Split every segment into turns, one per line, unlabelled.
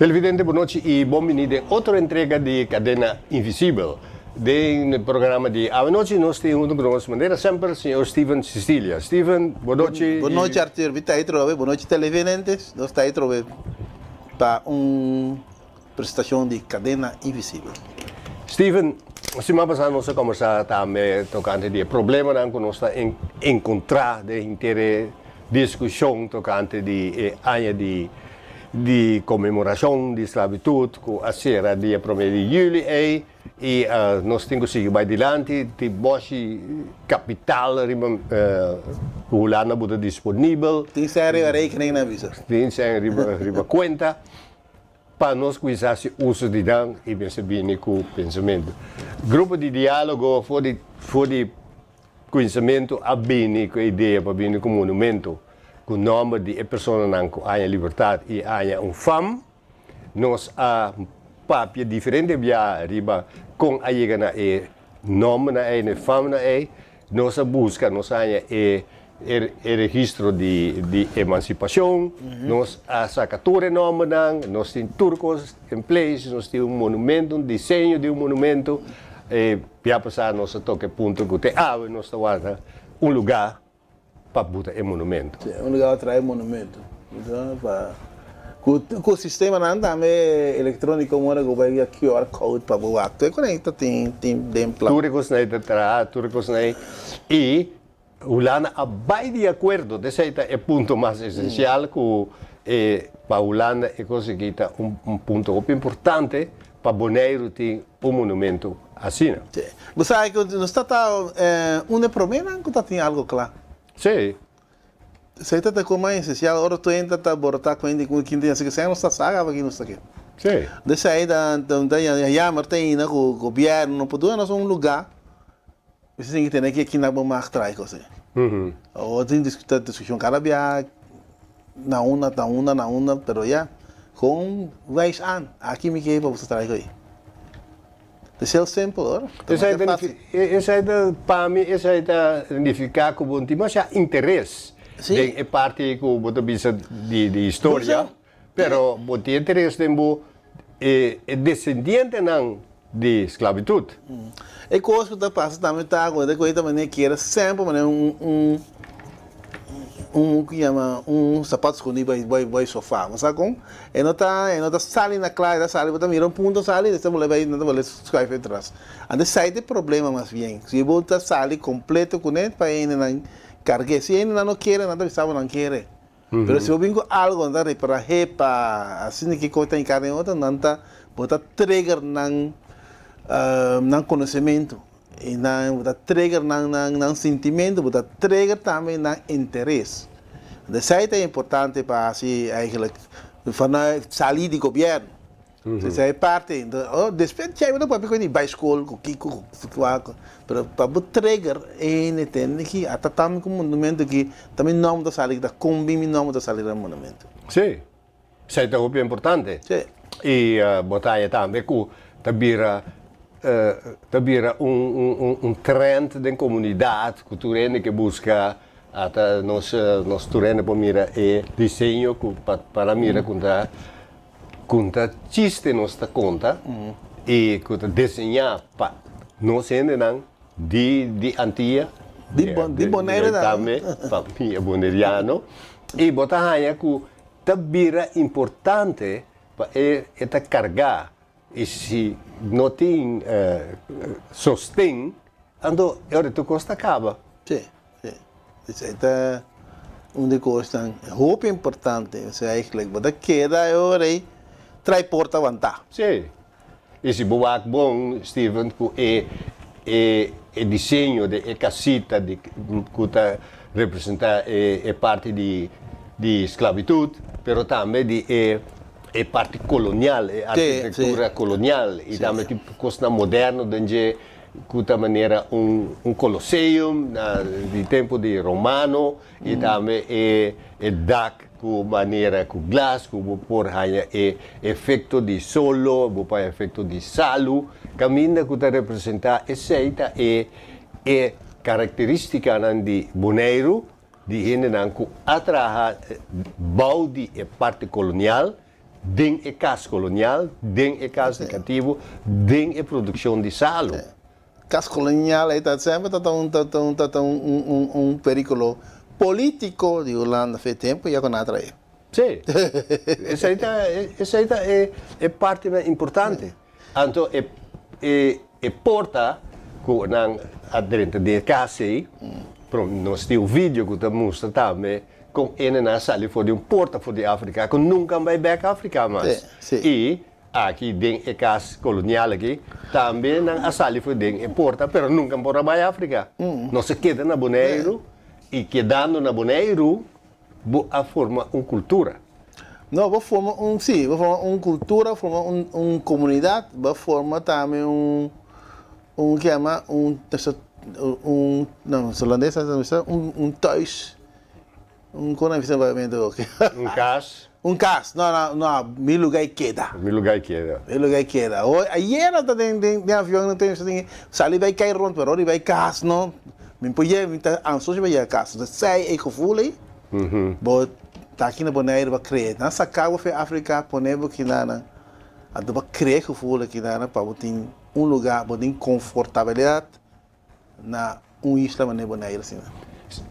Televidente, bon nochi y bon bini den otro entrega di Cadena Invisibel. Den e programa di awanochi nos tin hunto cu nos manera semper señor Steven Cecilia. Steven, bon nochi.
Bon nochi Arthur, mi ta ahí trobe. Bon nochi televidentes, nos ta ahí trobe pa un presentacion di Cadena Invisibel.
Steven, siman pasa nos a combersa tambe tocante di e problemanan cu nos ta encontra den henter e discusion tocante di e aña di di konmemorashon di sklabitut ku a sera dia promé di yüli ei i nos tin ku sigui bai dilanti tin boshi kapital riba ku Hulanda bo ta disponibel.
Tin sèn riba rekening nan bisa.
Tin sèn riba riba kuenta pa nos kuminsá hasi uso di nan i mester bini ku pensamentu. Grupo di diálogo for di for di Kuminsamentu a bini ku e idea pa bini ku monumento ku nòmber di e personanan ku haña libertat i haña un fam. Nos a papia diferente bia riba kon a yega na e nòmbernan ei, na e famnan ei. Nos a buska, nos a haña e e registro di di emansipashon. Nos a saka tur e nòmbernan, nos tin tur kos en place, nos tin un monumento, un diseño di un monumento. E bia pasá nos a toka e punto ku te awe nos ta warda un lugá pa buta e monumento.
Sí, un lugá pa traha e monumento. Pa ku ku sistemanan tambe elektróniko mora ku bai via QR code pa bo wak. Tur e kosnan ei ta tin tin den plan.
Tur e kosnan ei ta traha, tur e kosnan ei. I Hulanda a bai di akuerdo, esei ta e punto mas esensial ku e pa Hulanda e kos aki ta un punto hopi importante pa Boneiru tin un monumento asina.
Sí. Bo sa ku nos ta ta un e proménan ku ta tin algo kla.
Sí.
Esei ta ta kos mas esensial ora tu hende ta borotá ku hende ku kin tin asina ku nos ta sa kaba ki nos ta ke.
Sí.
Esei ta ta yammer ta ainda ku gobièrnu no por duna nos un lugá. Mester tin ki tene ki kina bo mag trai kos ei. Awor tin diskushon kada bia na unda na unda na unda pero ya kon wijs aan aki mi ke pa boso trai kos ei. Ta heel simpel hoor. Ta
Esei
masha
ta
fácil.
Esei ta pa mi esei ta nifiká ku bo no tin masha interes
Sí.
den e parti ku bo ta bisa di di historia.
Bo sa
Pero bo tin interes den bo e desendientenan di sklabitut.
E kos ku ta pasa tambe ta ku e ta manera kere semper manera un un un ku yama un sapato skondí bai bai bai sofa. Bo sa kon? E no ta e no ta sali na kla, e ta sali bo ta mira un punto sali despues bo ta bai nan ta bole skuif atras. Anto esei ta e problema mas bien. Si bo ta sali kompleto kuné pa e hendenan karg'é. Si e hendenan no kere nan ta bisa bo nan kere. Pero si bo bin ku algo nan ta repará hepa asina ki kos ta hinká den otro nan ta bo ta trigger nan nan konosementu i nan bo ta trigger nan nan nan sintimentu bo ta trigger tambe nan interes. Esei ta importante pa hasi eigenlijk vanuit sali di gobièrnu. Esei e parti. Oh, despues djei bo ta papia ku di bai skol, ku kiko, ku kua, pero pa bo trigger e hende tende ki ata tambe ku monumento ki ta mi nòmber ta sali ta kon bin mi nòmber ta sali riba monumento.
Sí, esei ta hopi importante.
Sí.
I bo ta haña tambe ku ta bira ta bira un un trend den komunidat ku tur hende ke buska ata nos nos tur hende por mira e diseño ku pa pa nan mira ku ta Ku ta chiste nos ta konta i ku ta deseñá pa nos hendenan di di Antia,
Di bon di Bonaire
tambe pa mi e boneriano, i bo ta haña ku ta bira importante pa e e ta kargá i si no tin sosten anto e ora tur kos ta kaba.
Sí. Sí, esei ta un di kosnan hopi importante. Osea eigenlijk bo ta keda e ora ei trai porta wantá.
Sí. I si bo wak bon, Steven, ku e e e diseño di e kasita di ku ta representá e e parti di di sklabitut, pero tambe di e e parti kolonial, e arkitektura kolonial i tambe tin kosnan moderno den dje. Ku ta manera un un coloseum na di tempu di romano i tambe e e dak ku manera ku glas ku bo por haña e efekto di solo, bo por haña efekto di salu, kaminda ku ta representá esei ta e e karakteristikanan di Boneiru di hendenan ku a traha bou di e parti kolonial. den e kas kolonial, den e kas di katibu, den e produkshon di salu.
Kas kolonial ei ta semper ta un ta un ta un un perikulo politiko di Hulanda fe tempu ya ku nan a trae.
Sí. Esei ta esei ta e e partinan importante. Anto e e e porta ku nan a drenta den e kas ei, pero nos tin un video ku ta mustra tambe kon ene nan a sali for di un porta for di Afrika ku nunka a bai bek Afrika mas. I aki den e kas kolonial aki tambe nan a sali for den e porta pero nunka por a bai Afrika. Nos a keda na Boneiru i kedando na Boneiru Bo a forma un kultura.
No, bo forma un, sí, bo forma un kultura, forma un, un komunidat, bo forma tambe un, un ke yama un, un, no, holandes ta bisa un, un thuis, un kon nan bisa papiamentu oke?
Un kas.
Un kas, no, no, no, mi lugá i keda.
Mi lugá i keda.
Mi lugá i keda. Hoy, ayera ta den, den, den avion, no tin, sali bai kai rond, pero ora i bai kas, no. Mi por yega, mi ta ansioso pa yega kas. Entonces esei e gevoel ei, bo ta aki na Boneiru bo a krea. Nan saka bo for Afrika pone bo kinanan, anto bo a krea e gevoel akinanan pa bo tin un luga, bo tin konfortabilidat na un isla manera Boneiru asina.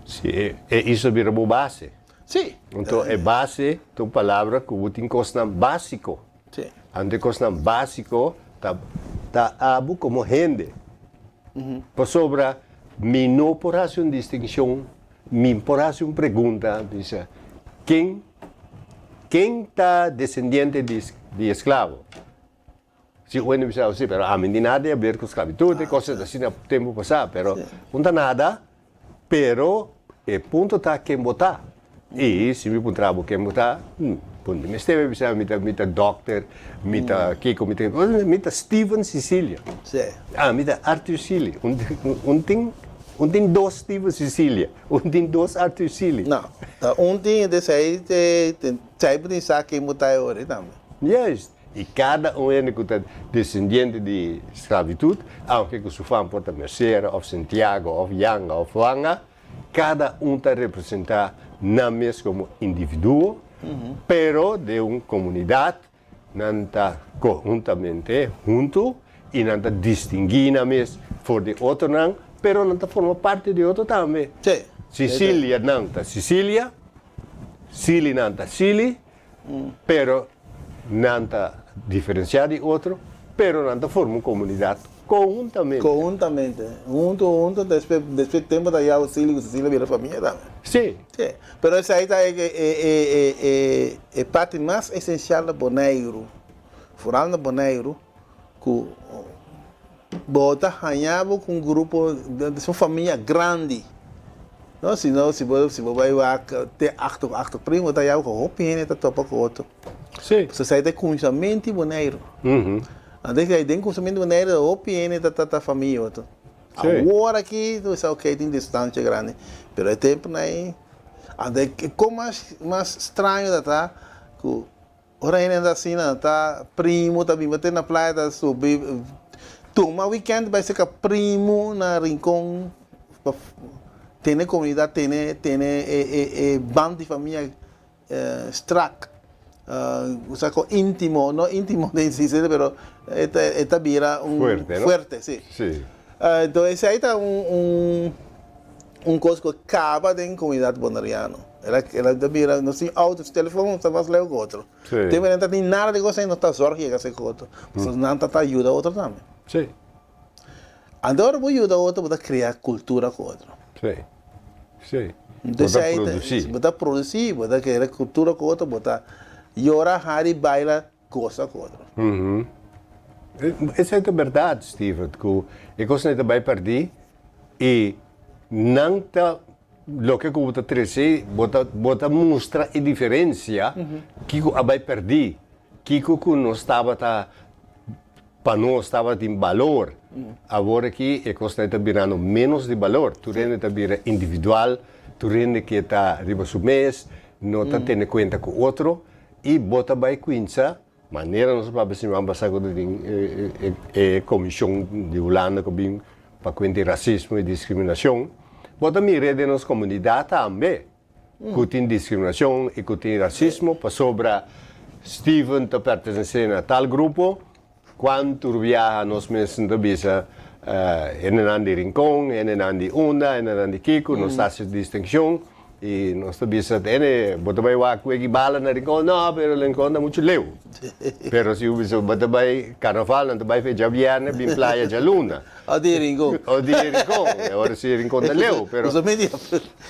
Si, e isla bira bo base.
Si.
Anto e base ta un palabra ku bo tin kosnan básiko.
Si.
Anto e kosnan básiko ta ta abo komo hende. Pasobra mi no por hasi un distinshon, mi por hasi un pregunta, bisa, ken ken ta desendiente di di esklabo? Si un hende bisa, si, pero ami no tin nada di haber ku sklabitut, e kosnan asina tempu pasá, pero un ta nada. Pero e punto ta ken bo ta. I si mi puntra bo ken bo ta, bo no mester bai bisa mi ta mi ta dokter, mi ta kiko, mi ta kiko. Mi ta Steven Cicilia. Ah, mi ta Arthur Sealy. Un un tin un tin dos Steven Cicilia, un tin dos Arthur Sealy.
No, ta un tin, entonces ahí te te bo tin sa ken bo ta e ora tambe.
Juist. I kada un hende ku ta desendiente di sklabitut, aunke ku su fam por ta Mercera òf Santiago òf Yanga òf Wanga, kada un ta representá nan mes komo individuo, pero den un komunidat nan ta konhuntamente huntu i nan ta distinguí nan mes for di otronan, pero nan ta forma parti di otro tambe. Sicilia nan ta Sicilia, Sili nan ta Sili, Pero nan ta diferenciá di otro, pero nan ta forma un comunidad conhuntamente.
Conhuntamente. Hunto, hunto, despues, despues tempo ta yau Silly cu Cecilia bira famia tambe.
Sí.
Sí. Pero esai ta e, e, e, e, e parti mas esencial na Boneiru, vooral na Boneiru, cu Bo ta haña bo ku un grupo, un famia grandi. No, si no, si bo, si bo bai wak te achter ku achter primo, bo ta haña bo ku hopi hende ta topa ku otro.
Sí.
Pasobra esei ta e kuminsamentu di Boneiru. Anto esei den kuminsamentu di Boneiru hopi hende ta ta famia otro.
Sí.
Awor aki bo sa ok tin distancia grandi, pero e tempunan ei, anto e kon mas mas straño ta ta ku Ora hende ta asina ta primo ta biba te na playa ta subi tuma weekend bai seka primo na Rincon pa tene comunidad tene tene e e e band di famia strak sa con intimo no intimo den si pero e ta e ta bira un
Fuerte no?
fuerte si
Si.
Enton esei ta un un un kos ku a kaba den komunidat boneriano. El a el a bira nos tin outo, nos telefon nos ta mas leu ku otro.
Sí.
Tempu nan ta tin nada di kos ei nos ta zòrg yega serka otro. Pasobra nan ta ta yuda otro tambe.
Sí.
Anto ora bo yuda otro bo ta krea kultura ku otro.
Sí. Sí. Bo ta produsí.
Bo ta produsí, bo ta krea kultura ku otro, bo ta yora, hari, baila. Gosa ku otro.
Esei ta bèrdat, Steven, ku e kosnan ei ta bai pèrdí i nan ta loke ku bo ta trese, bo ta bo ta mustra e diferensia kiko a bai pèrdí, kiko ku nos tabata pa nos tabatin balor. Awor aki e kosnan ei ta birando ménos di balor, tur hende ta bira individual, tur hende ke ta riba su mes, no ta tene kuenta ku otro. I bo ta bai kuinsa, manera nos a papia siman pasá ku ta tin e komishon di Hulanda ku bin pa kuenta e rasismo i diskriminashon, bo ta mira den nos komunidat tambe ku tin diskriminashon i ku tin rasismo pasobra. Steven ta pertenesé na tal grupo, Kuantu biaha nos mes ta bisa hendenan di Rincon, hendenan di unda, hendenan di kiko, nos ta hasi distinshon i nos ta bisa hende bo ta bai wak weki bala na Rincon, no pero Rincon ta muchu leu. Pero si bo bisa bo ta bai karnaval nan ta bai fe djabièrnè bin playa djaluna.
O di Rincon.
O di Rincon, e ora si Rincon ta leu pero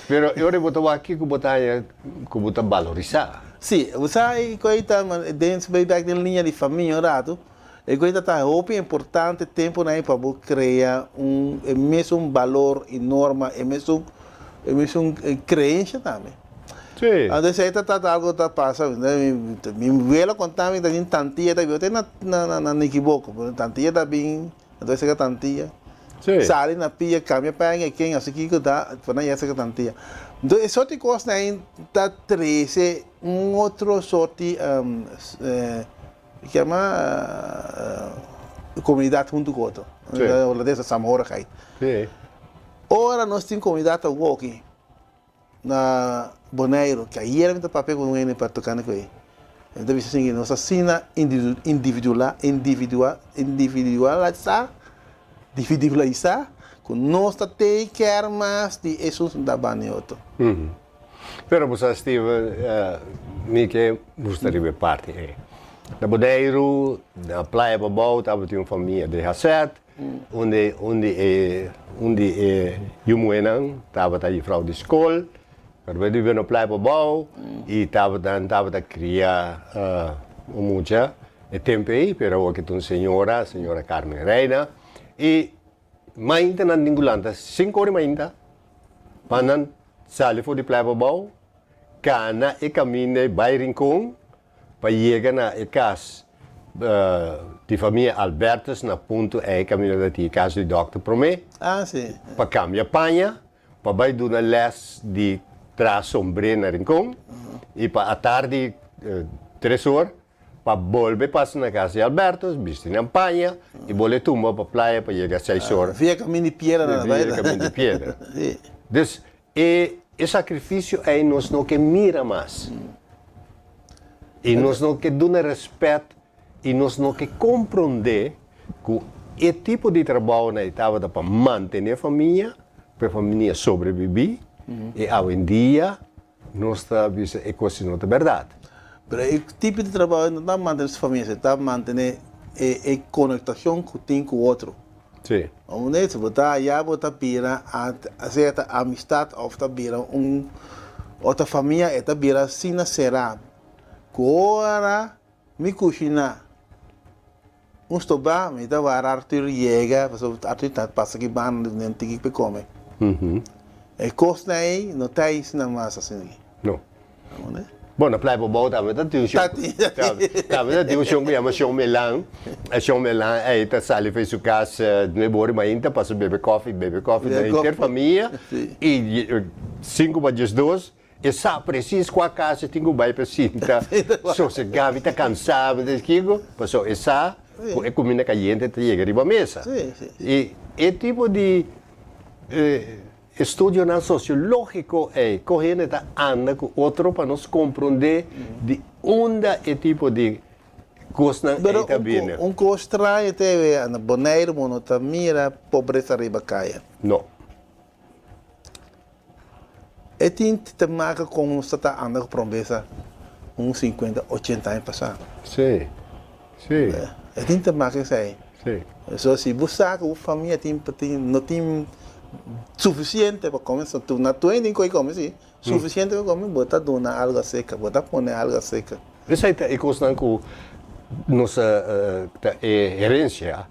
pero e ora bo ta wak kiko bo ta haña ku bo ta balorisá.
Sí, bo sa e koe ta den bai bek den liña di famia un ratu, e koe ta ta hopi importante temponan ei pa bo krea un e mesun balor i norma, e mesun e mesun kreensia tambe.
Sí.
Anto esei ta ta algo ta pasa, mi wela konta mi ta tin tantia ta biba te na na na Nikiboko, tantia ta bin Anto esei ka tantia.
Sí.
Sali na pia, kambia paña e ken, así kiko ta, pa nan yesa ka tantia. Anto e sorti kosnan ei ta trese un otro sorti yama komunidat huntu ku otro.
Sí.
Na holandes ta saamhorigheid.
Sí.
Ora nos tin komunidat awoki na Boneiru, ke ayera mi ta papia ku un hende pa tokante ku ei, mi ta bisa asin, nos asina individuala, individua, individualisá, dividualisá, ku nos ta take care mas di esun ku ta banda e otro.
Pero bo sa Steven, mi ke gusta riba e parti ei. Na Boneiru, na Playa Pabou tabatin un famia di Haset, Unda un di e un di e yu muhénan tabata yufrou di skol, pero bo biba na Playa Pabou i tabata nan tabata kria un mucha e tempu ei, pero awor ke ta un señora, señora Carmen Reina, i mainta nan tin ku lanta sinku ora di mainta pa nan sali for di Playa Pabou, kana e kaminda ei bai Rincon Pa yega na e kas di famia Albertus na punto ei kaminda ta tin e kas di dòkter promé.
Ah, si.
Pa kambia paña, pa bai duna lès di traha sombré na Rincon i pa atardi tres or pa bolbe pasa na kas di Albertus, bisti nan paña i bole tumba pa playa pa yega seis or.
Via kaminda di piedra nan a bai.
Via kaminda di piedra.
Si.
Dus E e sakrifisio ei nos no ke mira mas. I nos no ke duna rèspèt i nos no ke komprondé ku e tipo di trabounan ei tabata pa mantené famia, pa e famia sobrebibí, i awendia nos ta bisa e kos no ta bèrdat.
Pero e tipo di trabou ei no ta mantené su famia, e ta mantené e e konektashon ku tin ku otro.
Sí.
Unda si bo ta aya bo ta bira sea ta amistad of ta bira un otro famia e ta bira asina sera ku ora mi kushina un stoba mi ta wara Arthur yega pasobra Arthur ta pasa aki banda den tiki pa e kome. E kosnan ei no ta asina mas asina aki.
No. Bon, na Playa Pabou tambe ta tin un shon, tambe ta tin un shon ku yama Shon Melan. E Shon Melan ei ta sali for su kas nuebe ora mainta pasa bebe kòfi, bebe kòfi den henter famia i sinku pa diesdos e sa presis kua kas e tin ku bai pa sinta sosegá. Mi ta kansá, mi ta kiko, pasobra e sa ku e kuminda kayente ta yega riba mesa. I e tipo di Estudionan sosiológiko ei kon hende ta anda ku otro pa nos komprondé di unda e tipo di kosnan ei ta bini.
Pero un kos straño ta e na Boneiru bo no ta mira pobresa riba kaya.
No.
E tin te maka kon nos ta ta anda ku pobresa un sinkuenta, ochenta aña pasá.
Sí, sí.
E tin te maka esei.
Sí.
So si bo sa ku bo famia tin tin no tin sufisiente pa kome so tu na tu hende tin koe kome si sufisiente pa kome bo ta duna algu aseka bo ta pone algu aseka.
Esei ta e kosnan ku nos ta e herensia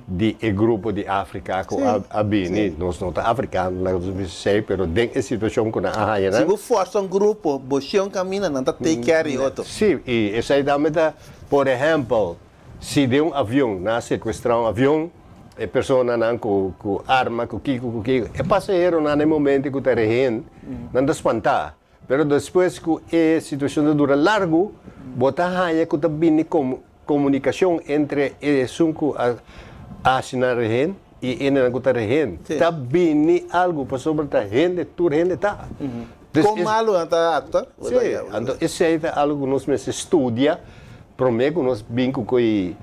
di e grupo di Afrika ku a bini. Nos no ta afrikano laga nos bisa esei pero den e situashon ku nan a haña nan.
Si bo forsa un grupo bo shon kaminda nan ta take care di otro.
Sí i esei tambe ta por ehèmpel Si den un avion nan a secuestra un avion, e personanan cu cu arma, cu kico, cu kico, e pasaheronan na e momento cu ta rehen, nan ta spanta. Pero despues cu e situacion ta dura largo, bo ta haya cu ta bini comunicacion entre esun cu a haci nan rehen y e hendenan cu ta rehen. Ta bini algo pasobra ta hende, tur hende ta.
Con malo nan ta actua?
Si, anto esey ta algo cu nos mester studia. Promé ku nos bin ku koi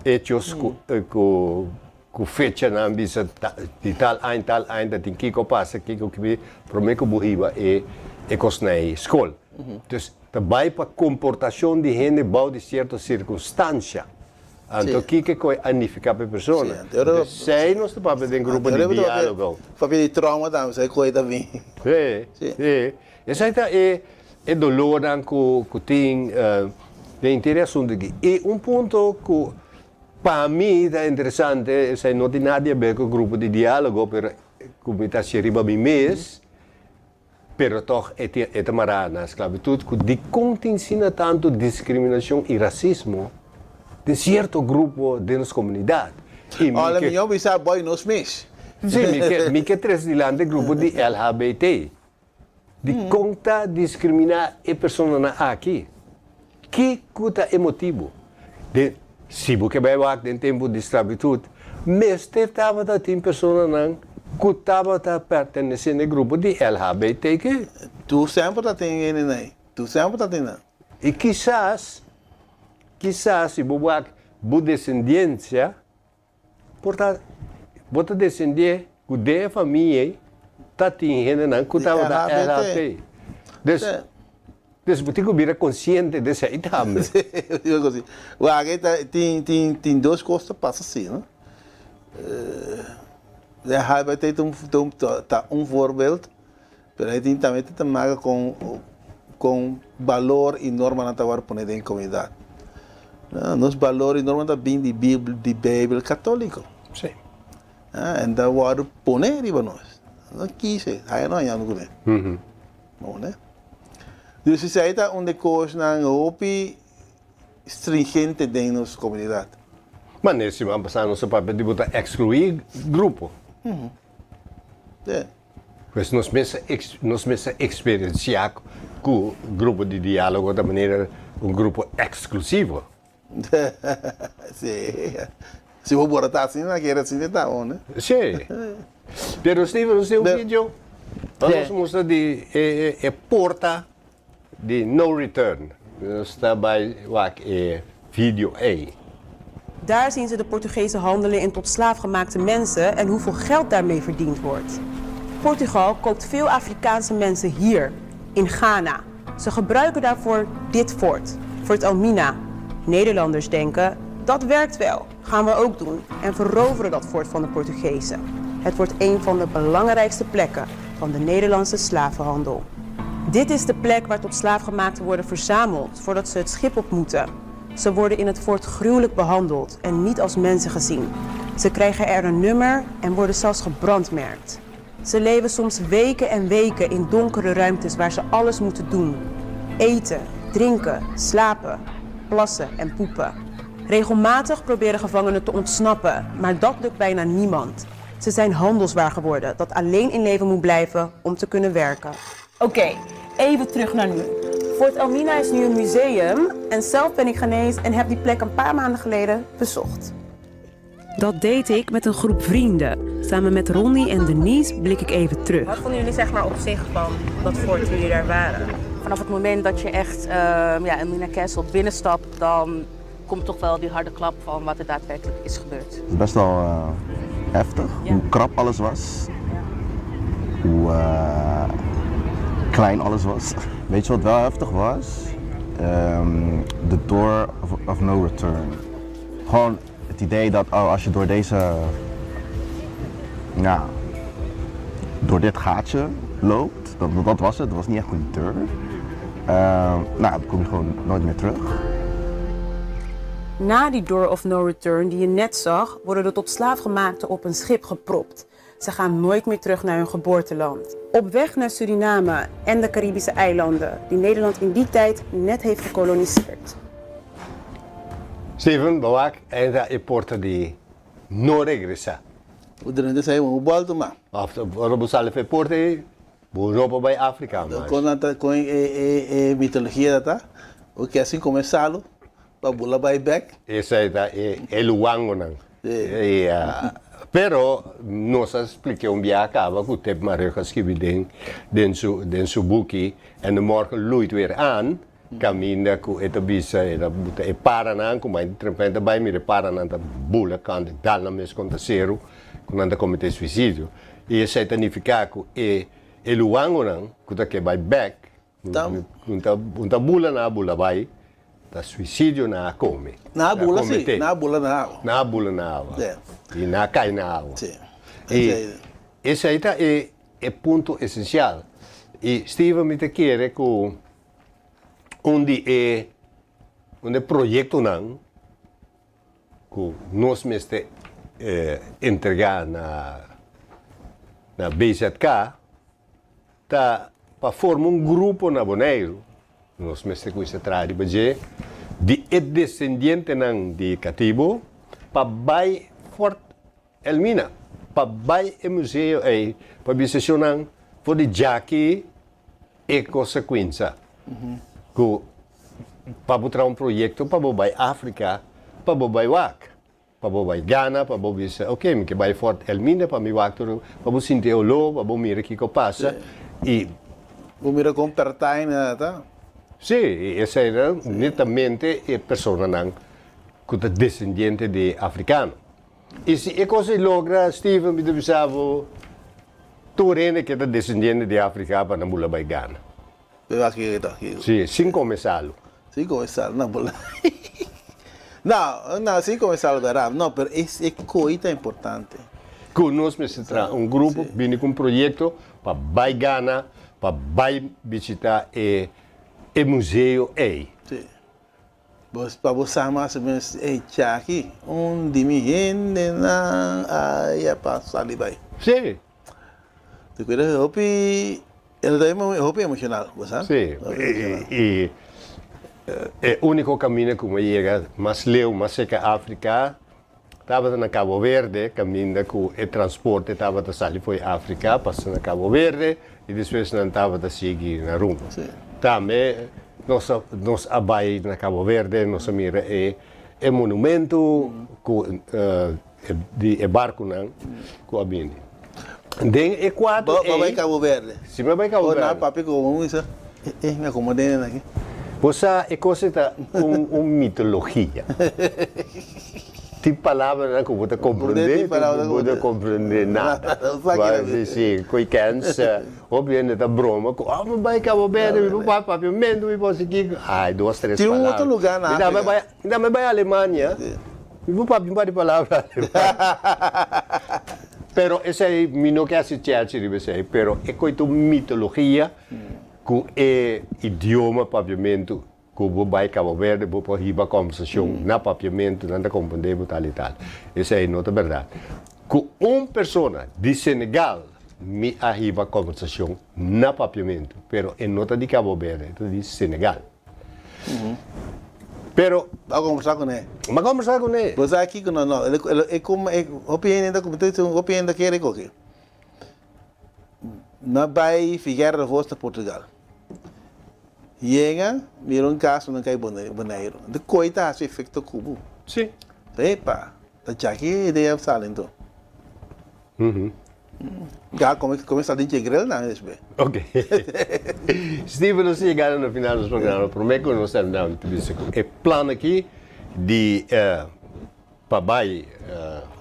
hechos ku ku ku fechanan bisa di tal aña tal aña ta tin kiko pasa kiko kibi promé ku bo hiba e e kosnan ei skol. Dus ta bai pa komportashon di hende bou di sierto sirkunstansha. Anto kiko e koi a nifiká pa e persona. Esei nos ta papia den grupo di diálogo.
Papia di trauma tambe esei koi ta bin.
Sí, sí. Esei ta e E dolornan ku ku tin den henter e asuntu aki. I un punto ku pa mi ta interesante, esei no tin nada di haber ku grupo di diálogo, pero ku mi ta hasi riba mi mes, pero tòg e tin e ta mará na sklabitut, ku dikon tin asina tantu diskriminashon i rasismo den sierto grupo den nos komunidat.
I mi ke. Ora mi bisa boy nos mes.
Sí, mi ke mi ke trese dilanti e grupo di LHBT. Dikon ta diskriminá e personanan aki? Kiko ta e motibu? Den, si bo ke bai wak den tempu di sklabitut, mester tabata tin personanan ku tabata pertenesé na e grupo di LHBTQ.
Tur semper ta tin hende nan. Tur semper ta tin nan.
I kisas, kisas si bo wak bo desendiensia, Por ta bo ta desendé ku den e famia ei ta tin hendenan ku tabata LHT. Dus, dus bo tin ku bira konsiente di esei tambe.
Wak ei ta tin tin tin dos kos ta pasa si no. LHBT ta un ta un voorbeeld pero ei tin tambe ta maka kon kon balor i normanan ta wòrdu pone den komunidat. Nos balor i normanan ta bin di di Beibel katóliko.
Sí.
En ta wòrdu pone riba nos. No kise, haya no hañando kuné. Bon, ne? Dus esei ta un di e kosnan hopi stringente den nos komunidat.
Ma ne siman pasá nos a papia di bo ta ekskluí grupo.
Sí.
Pues nos mes nos mes a experiencia cu grupo di dialogo ta manera un grupo exclusivo.
Sí. Si bo bora ta asina, na kere asina ta bon, ne?
Sí. Pero Steven, nos tin un video pa nos mustra di e e porta di no return. Nos ta bai wak e video ei.
Daar zien ze de Portugezen handelen in tot slaaf gemaakte mensen en hoeveel geld daarmee verdiend wordt. Portugal koopt veel Afrikaanse mensen hier, in Ghana. Ze gebruiken daarvoor dit fort, Fort Elmina. Nederlanders denken, dat werkt wel, gaan we ook doen en veroveren dat fort van de Portugezen. Het wordt een van de belangrijkste plekken van de Nederlandse slavenhandel. Dit is de plek waar tot slaafgemaakten worden verzameld voordat ze het schip op moeten. Ze worden in het fort gruwelijk behandeld en niet als mensen gezien. Ze krijgen er een nummer en worden zelfs gebrandmerkt. Ze leven soms weken en weken in donkere ruimtes waar ze alles moeten doen. Eten, drinken, slapen, plassen en poepen. Regelmatig proberen gevangenen te ontsnappen, maar dat lukt bijna niemand. Ze zijn handelswaar geworden dat alleen in leven moet blijven om te kunnen werken. Oké, even terug naar nu. Fort Elmina is nu een museum en zelf ben ik Ghanees en heb die plek een paar maanden geleden bezocht. Dat deed ik met een groep vrienden. Samen met Ronnie en Denise blik ik even terug. Wat vonden jullie zeg maar, op zich van dat fort toen jullie daar waren?
Vanaf het moment dat je echt ja, Elmina Castle binnenstapt, dan komt toch wel die harde klap van wat er daadwerkelijk is gebeurd.
Het is best wel heftig, hoe krap alles was. Hoe klein alles was. Weet je wat wel heftig was? De door of no return. Gewoon het idee dat oh, als je door deze, ja, door dit gaatje loopt, dat was het, het was niet echt een deur. Nou, dan kom je gewoon nooit meer terug.
Na die door of no return die je net zag, worden de tot slaafgemaakten op een schip gepropt. Ze gaan nooit meer terug naar hun geboorteland. Op weg naar Suriname en de Caribische eilanden, die Nederland in die tijd net heeft gekoloniseerd.
Steven, bo wak ainda e porta di no regresá.
Bo drenta esei bo bòlta mas.
Òf ora bo sali for e porta ei, bo no por bai Afrika mas.
Kon nan ta kon e mitologia ta ta, bo ke sin kome salu pa bula bai bèk.
Esei ta e luangonan.
Sí.
Pero nos a spliké un biaha kaba ku Tip Marugg a skibi den den su den su buki En de morgen loeit weer aan. Kaminda ku e ta bisa e ta buta e paranan ku mai trempen ta bai mira e paranan ta bula kant dal nan mes kontra seru ku nan ta kometé suisidio. I esei ta nifiká ku e e luangonan ku ta ke bai bèk un ta un ta bula nan a bula bai ta suisidio nan a kome.
Nan a bula si, nan a bula na awa.
Nan a bula na awa i nan a kai na awa. I esei ta e e punto esensial. I Steven mi ta kere ku Un di e un di e proyektonan ku nos mester entregá na na BZK ta pa forma un grupo na Boneiru, nos mester kuminsá traha riba dje, di e desendientenan di katibu pa bai Fort Elmina, pa bai e museo ei pa bisa shonnan for di djaki e kosekuensa ku pa bo traha un proyekto pa bo bai Afrika, pa bo bai wak, pa bo bai Ghana, pa bo bisa ok mi ke bai Fort Elmina pa mi wak tur, pa bo sinti e oló, pa bo mira kiko pasa i.
Bo mira kon pertain ta.
Sí, i eseinan netamente e personanan ku ta desendiente di afrikano. I si e kos ei logra, Steven, mi ta bisa bo, tur hende ke ta desendiente di Afrika pa nan bula bai Ghana. Sí, sin kome salu.
Sin kome salu, nan bula. No, no, sin kome salu ta raro. No, pero es e koi ta importante.
Ku nos mester traha un grupo, bini ku un proyekto pa bai Ghana, pa bai bishita e e museo ei.
Sí. Bos pa bo sa mas o menos ey chaki un di mi hendenan aya pa sali bai.
Sí.
Te cuida hopi el ta hopi emocional bo sa.
Sí y e unico camino cu mi a yega mas leu mas cerca Africa Tabata na Cabo Verde, caminda cu e transporte tabata sali fo'i Africa pasa na Cabo Verde y despues nan tabata sigui na rumbo. Tambe nos a nos a bay na Cabo Verde, nos a mira e e monumento cu di e barconan cu a bini. Den e cuadro
ey. Bo bay Cabo Verde?
Si mi a bay Cabo Verde.
Bo na papia cu bo misa e mi acomoda den aki.
Bo sa e cos ei ta un un mitologia. Tin palabranan cu bo ta comprende, tin cu bo ta comprende nada. Si si, cu kens hopi hende ta broma cu oh mi bay Cabo Verde, mi por papia mento, mi por haci kico. Ay, dos tres
palabra. Tin un otro lugar na Africa.
Mi tambe bai Alemania, mi por papia un par di palabra aleman. Pero esei, mi no ke hasi cherchi riba esei, pero e koe ta un mitologia ku e idioma papiamentu ku bo bai Cabo Verde bo por hiba kombersashon na papiamentu, nan ta komprende bo tal i tal. Esei no ta bèrdat. Ku un persona di Senegal mi a hiba kombersashon na papiamentu, pero e no ta di Cabo Verde, e ta di Senegal. Pero.
Bo a kombersá kuné?
Mi a kombersá kuné.
Bo sa kiko no no e kuma e hopi hende ta kuma hopi hende ta kere koke. Mi a bai Figueira da Foz na Portugal. Yega mira un kas ku nan kai Boneiru. Di koi ta hasi efekto ku bo.
Si.
Epa, ta djaki e idea a sali anto. Ya come come sa den chegrel nan despues.
Ok. Steven nos a yega na final di nos programa. Prome ku nos termina mi ta bisa ku e plan aki di pa bai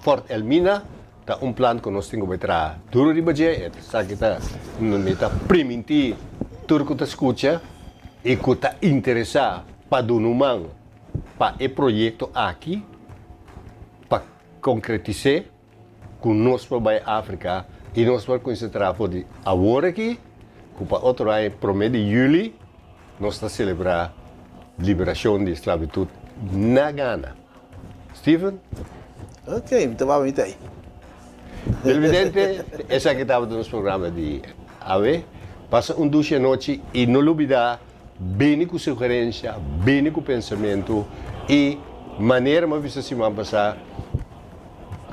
Fort Elmina ta un plan ku nos tin ku bai traha duro riba dje. Esaki ta mi ta priminti tur ku ta skucha i ku ta interesa pa duna un man pa e proyekto aki pa konkretis'é. Ku nos por bai Afrika i nos por kuminsá traha for di awor aki ku pa otro aña promé di yüli nos ta selebrá liberashon di esklabitut na Ghana. Steven?
Ok, mi ta wou mi ta ei.
Televidente, esaki tabata nos programa di awe. Pasa un dushi anochi i no lubidá bini ku sugerensia, bini ku pensamentu i manera mi a bisa siman pasá,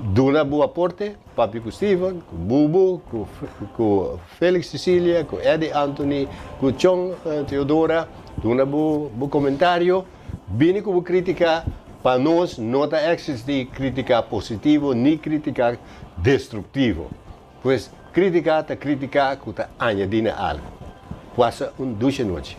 Duna bo aporte, papia ku Steven, ku Bubu, ku Felix Cecilia, ku Eddie Anthony, ku Chon Theodora, duna bo bo komentario, bini ku bo kritika, pa nos no ta eksistí kritika positivo ni kritika destruktivo. Pues kritika ta kritika ku ta añadí na algu. Pasa un dushi nochi.